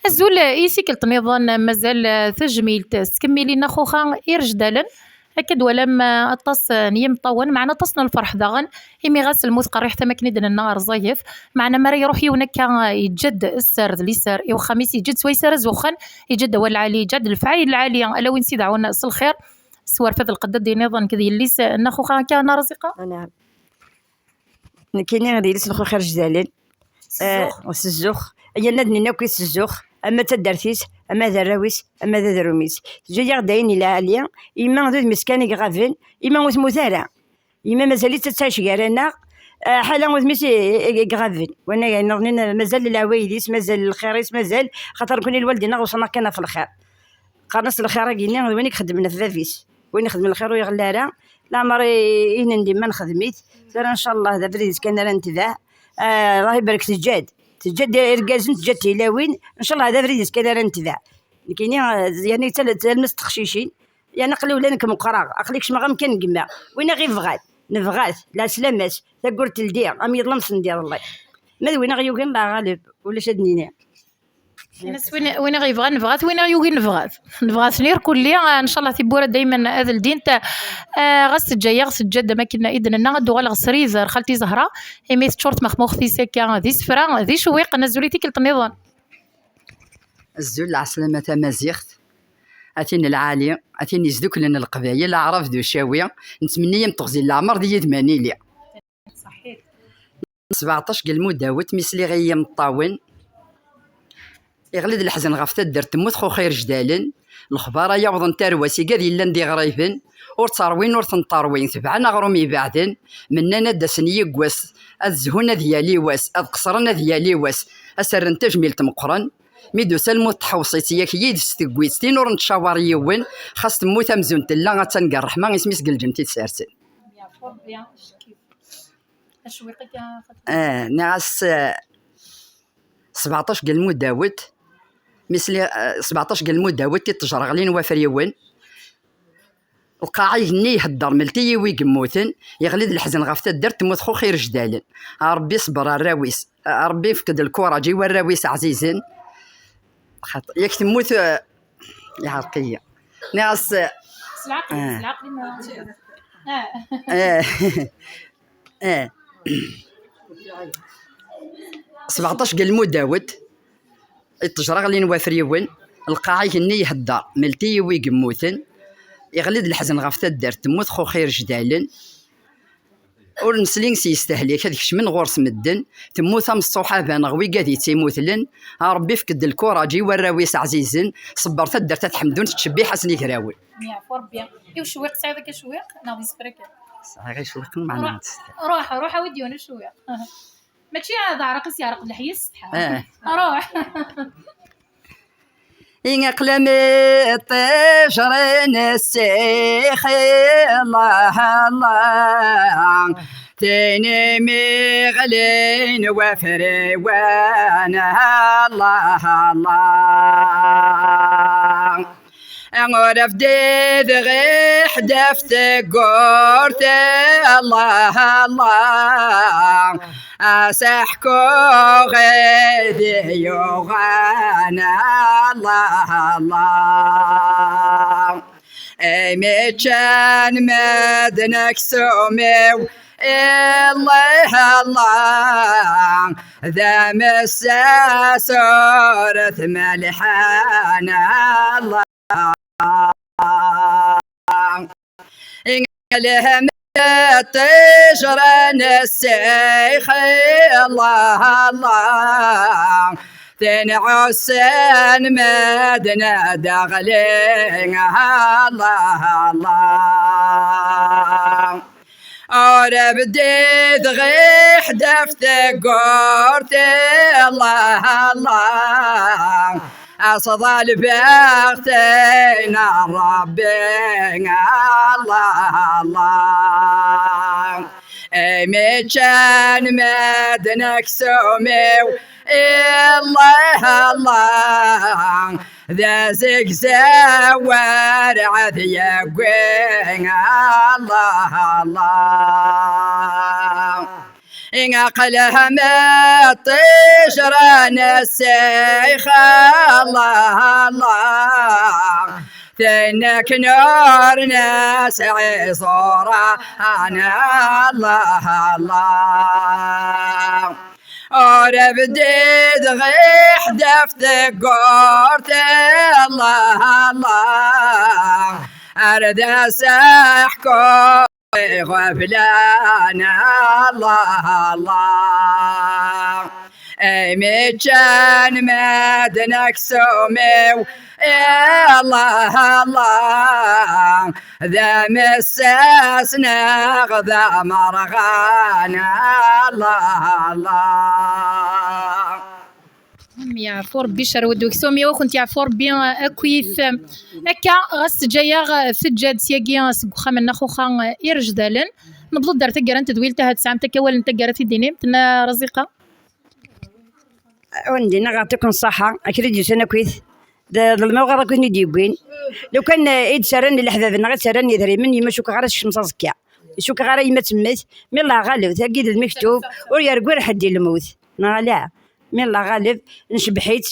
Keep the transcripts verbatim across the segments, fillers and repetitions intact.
Azul i tikkelt nniḍen, mazal, eh, tajmilt tettkemmil-iten Nna Xuxa Irejdalen. Akka d-twalam, eh, aṭas, eh, n yimeṭṭawen, meɛna aṭas n lferḥ daɣen, imi ɣas lmut qerriḥet am akken i d-nenna rẓaget, meɛna mi ara iruḥ yiwen akka, eh, yeǧǧa-d sser d liser i wexxam-is, yeǧǧa-d swayes ara zuxxen, yeǧǧa-d awal lɛali, yeǧǧa-d lefɛayel lɛali, ala win s-ideɛɛun s lxir, s werfad lqedd ad d-iniḍ nekk d yelli-s, eh, Nna Xuxa akka, Nna Raziqa? Nekkini d yelli-s n Xuxa Irejdalen. S zzux. Eh, s zzux. Ayen ad nini akk s zzux, ama d taddart-is, ama d arraw-is, ama d adrum-is. Teǧǧa-yaɣ-d ayen ilɛali, yemma d udem-is kan i iɣaben, yemma ur temmut ara. Yemma mazal-itt ad tɛic gar-aneɣ, eh, ḥala udem-is i, i, i iɣaben. Wanag ayen nniḍen mazal leɛwayed-is, mazal lxir-is, mazal, xaṭer nekkni lwaldin-nneɣ uṣan-aɣ kan ɣef lxir. Qqaren-as lxir-agi-nni d win i ixeddmen ɣef bab-is, win ixeddmen lxir ur iɣelli ara, leɛmer i, i nendi ma nexdem-it. Tura ncallah d abrid-is kan ara netbeɛ. Ah, Allah ibarek, teǧǧa-d, teǧǧa-d irgazen, teǧǧa-d tilawin, ncallah d abrid-is kan ara netbeɛ. Nekkini, ah, yerna yettal-, talmest teqcicin, yerna aql-i ula nekk meqqreɣ, aql-i kecmeɣ amkan n gma. Win i ɣ-ibɣan, nebɣa-t, lɛeslama-s, tagurt teldi, am yeḍlem s-, n-, iḍelli. Ma d win i ɣ-yugin, la ɣaleb, ulac ad d-nini. Ini-as win, win i ɣ-yebɣan nebɣa-t, win i ɣ-yugin nebɣa-t. Nebɣa-ten irkulli, ah, ncallah tiwwura daymen ad ldint. Ah, ɣas teǧǧa-yaɣ, teǧǧa-d am akken i d-nenna, ad d-uɣaleɣ srid ar xalti Zahra, imi teččur tmexmuxt-is akka d isefra, d icewwiqen. Azul i tikkelt nniḍen. Azul, lɛeslama tamaziɣt, a tin lɛali, a tin yesduklen Leqbayel, Aɛrab d Ucawi, nettmenni-yam teɣzi n leɛmer di yid-m ad nili. Ṣṣbeɛṭac deg lmudawet mi sliɣ i yimeṭṭawen, iɣli-d leḥzen ɣef taddart temmut Xuxa Irejdalen, lexbar-a yawḍen tarwa s igad yellan d iɣriben, ur ttṛewwin ur ten-ṭerwin, tebɛen aɣrum ibeɛden, mennan ad d-asen yigwas, ad zhun ad yali wass, ad qeṣren ad yali wass, ad s-rren tajmilt meqqren. Mi d-tusa lmut tḥewṣ-itt yak yid-s tewwi-tt, tin ur nettcawaṛ yiwen, xas temmut amzun tella, attan deg ṛṛeḥma, isem-is deg lǧent i tt-sersen. Acwiq akka, xaṭi. Eh, nniɣ-as, eh, sbeɛṭac deg lmudawet, mi sliɣ, eh, sbeɛṭac deg lmudawet i ṭṭejreɣlin wafriwen. Lqaɛa igenni ihedder, melti i wi yemmuten, iɣli-d leḥzen ɣef taddart, temmut Xuxa Irejdalen. A Ṛebbi ṣebber arraw-is, a Ṛebbi ifk-d lkuraǧ i warraw-is ɛzizen. Xaṭ-, yak temmut, eh, iɛreq-iyi. Nniɣ-as, eh, s leɛqel, eh, s leɛqel ma, eh. Eh. Sbeɛṭac deg lmudawet, i ṭṭejreɣlin wafriwen, lqaɛa igenni ihedder, melti i wi yemmuten, iɣli-d leḥzen ɣef taddart, temmut Xuxa Irejdalen, ur nesli s yestehlik, ad kecmen ɣur-s medden, temmut am ṣṣuḥaba neɣ wigad ittimutlen, a Ṛebbi ifk-d lkuraǧ i warraw-is ɛzizen, ṣebber taddart ad ḥemdun, tettcebbiḥ-asen igrawen. Yeɛfu Ṛebbi. I ucewwiq, tesɛiḍ akka cewwiq? Neɣ d isefra kan? Sɛiɣ icewwiqen, meɛna ruḥ, ruḥ, ruḥ, awi-d yiwen ucewwiq. Mačči d aɛraq i s-yeɛreq d leḥya, s setḥa. Eh. Ruḥ. I aqlam iṭṭijren ssixi, Allah, Allah. Tin imi ɣlin wafriwen, Allah, Allah. Ur abdid ɣiḥ daf tegurt, Allah, Allah. Aseḥku ɣid yuɣan, Allah, Allah. Imi ččan medden aksum-iw, Allah, Allah. D amessas ur t-melḥan, Allah. Lhem ṭṭijra n ssix, Allah, Allah. Tin ɛussen medden ad aɣli, Allah, Allah. Ur abdid ɣiḥ daf tegurt, Allah, Allah. Aṣḍalbeɣ tin a Ṛebbi, Allah, Allah. Imi ččan medden aksum-iw, Allah, Allah. D azegzaw ar ɛad yagwi, Allah, Allah. Aql-am ṭṭijra n ssix, الله الله. تنك نور ناس عزورة، أنا الله الله. وربدي دغيح دفت قورتي، الله الله. أرد أسحكم غفلان، الله الله. أي ميتشان مدنك سوميو، الله الله. ذا مساس نغذا مرغان، الله الله. Am yeɛfu Rebbi ccerwed uksum, i wakent yeɛfu Rebbi akkit. Akka ɣas teǧǧa-yaɣ, teǧǧa-d syagi seg uxxam-nneɣ uxa irejdalen. Nebḍu-d ar taggara n tedwilt, ahat tesɛamt akka awal n taggara i d-tinim, tenna Raziqa. Wen-d-iniɣ ɣer-tuk n ṣṣaḥa, akken i d-yusan akkit. D, d lemɣawɣa akkit i d-yewwin. Lukan, eh, i d-ssaran leḥbab-nneɣ, i d-ssaran yedrimen, yemma cukkeɣ ara tekcem s aẓekka. Cukkeɣ ara yemma temmet, mi Allah ɣaleb, tagi d lmektub, ur yergir ḥedd i lmut. Neɣ ala? Mi Allah ɣaleb, ncebbeḥ-itt,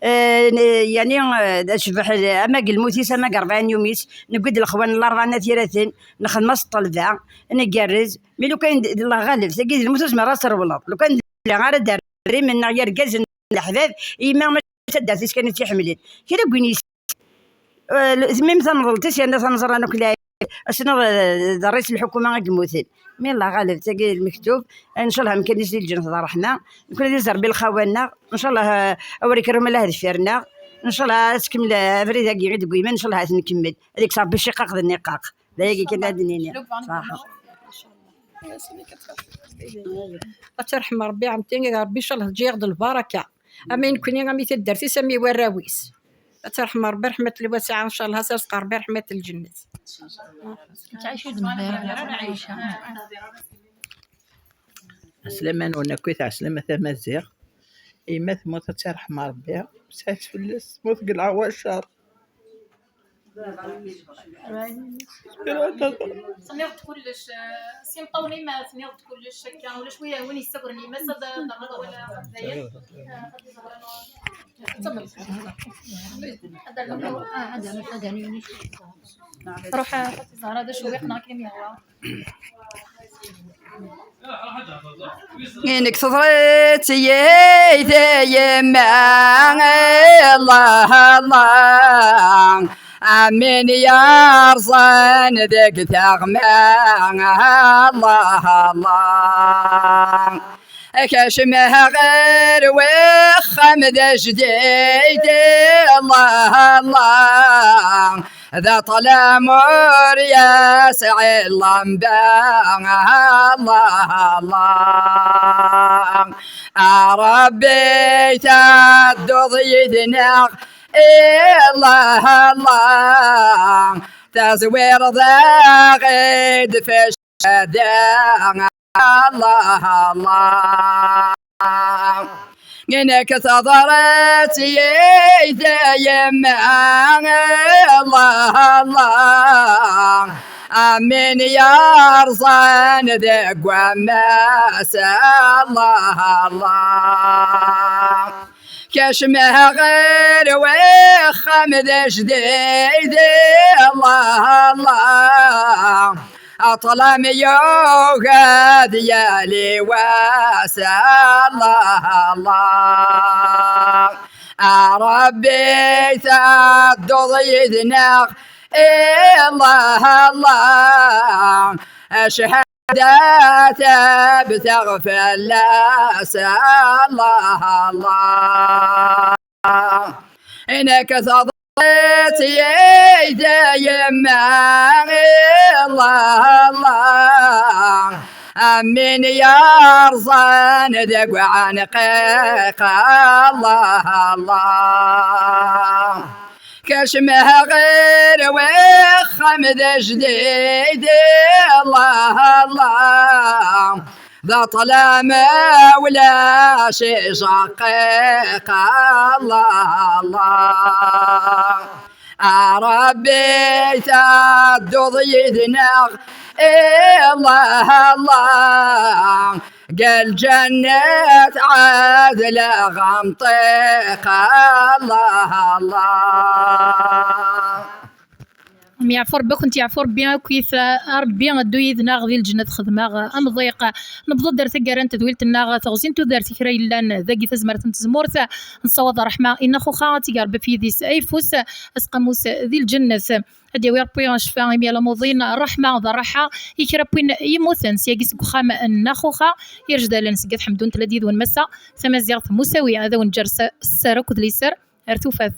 eh, n-, yani, eh, d acbeḥ, eh, ama deg lmut-is, ama deg rebɛin yum-is, newwi-d lexwan n larebɛa n at Yiraten, nexdem-as ṭṭelba, ngerrez, mi lukan d, d Allah ɣaleb, tagi d lmut ur tezmireḍ ad trewleḍ. Lukan d ara d-rrim-nneɣ yergazen leḥbab, yemma mačči d taddart-is kan i tt-iḥemmlen. Kra n win yis-, eh, temmim tamḍelt-is yerna tameẓra n uklan. Asneɣ, eh, d rris n lḥukuma i yemmuten. Mi Allah ɣaleb, tagi d lmektub. Ncallah amkan-is di lǧennet d ṛṛeḥma. Nekni ad izerbi lxawa-nneɣ. Ncallah, eh, awer ikker umaleh deffir-nneɣ. Ncallah ad tkemmel, eh, abrid-agi i deg wiman. Ncallah ad t-nkemmel. Ad ikkes Ṛebbi iciqaq d nniqaq. D ayagi kan ad d-nini. Ṣaḥa. Ad terḥem Ṛebbi ɛemti, Ṛebbi ncallah teǧǧa-yaɣ-d lbaraka. Ama i nekni, ama i taddart-is, ama i warraw-is. Ad terḥem Ṛebbi ṛeḥmat lwasiɛa, ncallah ad s-terẓeq Ṛebbi ṛeḥmat lǧennet. Ɛeslama-nwen akkit, ɛeslama tamaziɣt. Yemma temmut, ad tt-irḥem Ṛebbi. Sɛiɣ fell-as temmut deg leɛwacer. Tenniḍ-d kullec, eh, s imeṭṭawen-im, eh, tenniḍ-d kullec akka, ulac wi, win yessagren yemma-s ad, ad terreḍ awal, eh, ɣef dayen. Ruḥ, eh, Zahra, d acu wiqen akken i m-yehwa. Inek teḍra-tt yid yemma, Allah, Allah. Amin yerẓan deg teɣma, Allah, Allah. Kecmeɣ ɣer wexxam d ajdid, Allah, Allah. D aṭlam ur yesɛi llamba, Allah, Allah. A Ṛebbi tadduḍ yid-neɣ, Allah, Allah. Tazwireḍ-aɣ-id f ccada, Allah, Allah. Inek teḍra-tt yid yemma, Allah, Allah. Amin yerẓan deg wammas, Allah, Allah. Kecmeɣ ɣer wexxam d ajdid, Allah, Allah. Aṭlam yuga-d yal wass, Allah, Allah. A Ṛebbi tadduḍ yid-neɣ, Allah, Allah. Acḥal da tabteɣ fell-as, Allah, Allah. Inek teḍra-tt yid yemma, Allah, Allah. Amin yerẓan deg uɛenqiq, Allah, Allah. Kecmeɣ ɣer wexxam d ajdid, Allah, Allah. D aṭlam ulac ijaqiq, Allah, Allah. A Ṛebbi tadduḍ yid-neɣ, الله الله، قال جنة عاد لها مطيقة. الله الله. Am yeɛfu Rebbi, ad kent-yeɛfu Rebbi akkit. Rebbi, ddu yid-neɣ di lǧennet, xedmeɣ amḍiq. Newweḍ-d ar taggara n tedwilt-nneɣ, teɣzi n tudert i kra yellan dagi tazmert n tezmurt. Nessawaḍ ṛṛeḥma i Nna Xuxa, ad teg Rebbi ɣef yidis ayeffus, asqamus di lǧennet. Ad d-yawi Rebbi ccfa imi ala muḍin, ṛṛeḥma d ṛṛaḥa i kra n win yemmuten syagi seg uxxam n Nna Xuxa. Irjdalen seg At Ḥemdun, tella-d yid-wen massa tamaziɣt Musawi, ad awen-ǧǧer s-, sser akked liser ar tufat.